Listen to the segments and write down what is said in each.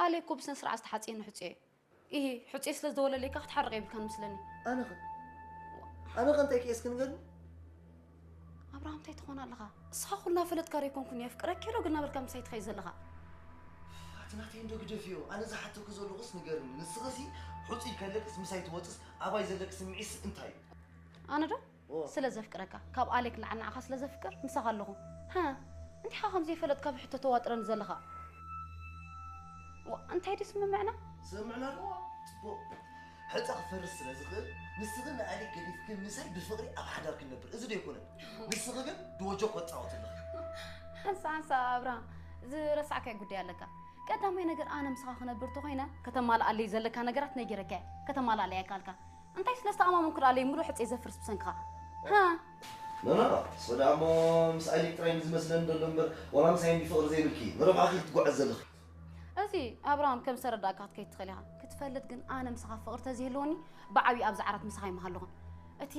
ኣሌ እኮ ብስነ ስርዓት ዝተሓፅየኒ ሕፁየ እዩ። ኢሂ፣ ሕፁየ ስለ ዝደወለለይ ከዓ ክትሓርቕ የብልካን መስለኒ። ኣነ ኸ ኣነ ኸ እንታይ ክእየ እስኪ ንገርኒ? ኣብርሃም፣ እንታይ ትኾን ኣለኻ? እስኻ ኩሉ እናፈለጥካ ዶ ኣይኮንኩን የፍቅረኪ ዶ ግን እናበልካ ምሳይ ትኸይድ ዘለኻ? ኣቲ ናተይ እንዶ ግደፍዮ። ኣነ ዝሓተኩ ዘለኹስ ንገርኒ። ንስኽሲ ሕፁይ ከለክስ ምሳይ ትወፅስ ኣባይ ዘለክ ስምዒስ እንታይ እዩ? ኣነ ዶ? ኦ። ስለ ዘፍቅረካ፣ ካብ ኣሌክ ላዕሊ ንዓኻ ስለ ዘፍቅር ምሳኻ ኣለኹ። ሃ? እንዲኻ ከም ዘይፈለጥካ ብሕቶ ተዋጥረኒ ዘለኻ? ዋ፣ እንታይ ድዩ ስምምዕና? ስምምዕና ኣለዋ። ፅቡቕ። ሕፀ ክፈርስ ስለ ዝኽእል፣ ንስኺ ንኣሌክ ገዲፍኪ ምሳይ ብፍቕሪ ኣብ ሓዳር ክንነብር። እዚ ዶ ኣይኮነን? ንስኺ ግን ድወጆ ክወፃወት ኣለኺ። ሓንሳ፣ ሓንሳ፣ ኣብርሃም፣ ዝረሳዕካይ ጉዳይ ኣለካ። ቀዳማይ ነገር፣ ኣነ ምሳኻ ክነብር ተኾይነ፣ ከተማልኣለይ ዘለካ ነገራት ነጊረካ እየ። ከተማልኣለይ ኣይካልካ። እንታይ ስለ ዝተኣማመንኩ ደኣ ለይ ሙሉእ ሕፀይ ዘፍርስ ብሰንክኻ? ሃ? ኖ፣ ኖ፣ ኖ። ንስኺ ደኣ እሞ ምስ ኣሌክ ጥራይ ንዝመስለኒ ዘሎ እምበር፣ ዋላ ምሳይ እንዲ ፍቕሪ ዘይብልኪ፣ ንረብሓኺ ክትጓዓዝ ዘለኺ። እዚ ኣብርሃም ከም ዝተረዳእካ ክትከይድ ትኽእል ኢኻ። ክትፈልጥ ግን ኣነ ምሳኻ ፍቕሪ ተዘይህልወኒ፣ ብዓብዪ ኣብዚ ዓራት ምሳኻ ኣይምሃለኹን። እቲ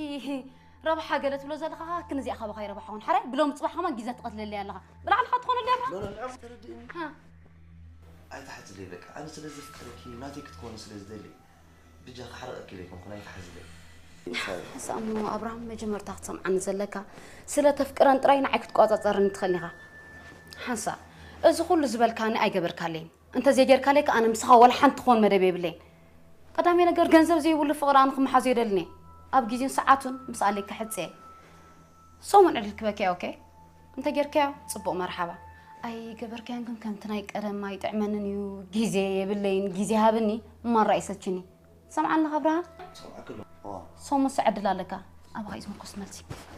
ረብሓ ገለ ትብሎ ዘለኻ፣ ክንዚኣ ካባኻ ይረብሓኹን። ሓራይ ብሎም ጽባሕ ከማን ግዜ ትቐትለለይ ኣለኻ። ብላዕልኻ ትኾነለይ ኣለኻ። ኖ፣ ኖ፣ ኖ፣ ተረድእኒ። ሃ? ኣይትሓዝለይ በቃ። ኣነ ስለ ዘፍቅረኪ፣ ናተይ ክትኮኒ ስለ ዝደሊ። ብጃ ክሓርቐኪ ዘይኮንኩን ኣይትሓዝለይ። ሓንሳእ እሞ ኣብርሃም መጀመርታ ክትሰምዓኒ ዘለካ፣ ስለ ተፍቅረን ጥራይ ንዓይ ክትቆጻጸረኒ ትኽእል ኢኻ። ሓንሳእ፣ እዚ ኩሉ ዝበልካኒ ኣይገበርካለይን። እንተዘይጌርካለይ ከኣ ኣነ ምሳኻ ዋላ ሓንቲ ክኾን መደብ የብለይን። ቀዳማይ ነገር ገንዘብ ዘይብሉ ፍቕሪ ኣነ ክመሓዞ የደልን እየ። ኣብ ግዜን ሰዓቱን ምስ ኣሌክ ክሕጽ እየ። ሰሙን ዕድል ክበኪ እየ፣ ኦኬ? እንተ ጌርካዮ ጽቡቕ መርሓባ። ኣይገበርካዮን ግን ከምቲ ናይ ቀደም ኣይጥዕመንን እዩ። ግዜ የብለይን፣ ግዜ ሃብኒ፣ እሞ ኣራእይ ሰልችኒ። ትሰምዓኒ ኣለኻ ኣብርሃም? ሰምዓኪ ኣለኹ። እዋ። ሰሙን ሰ ዕድል ኣለካ። ኣባኻ እዩ ዝምርኮስ መልሲ።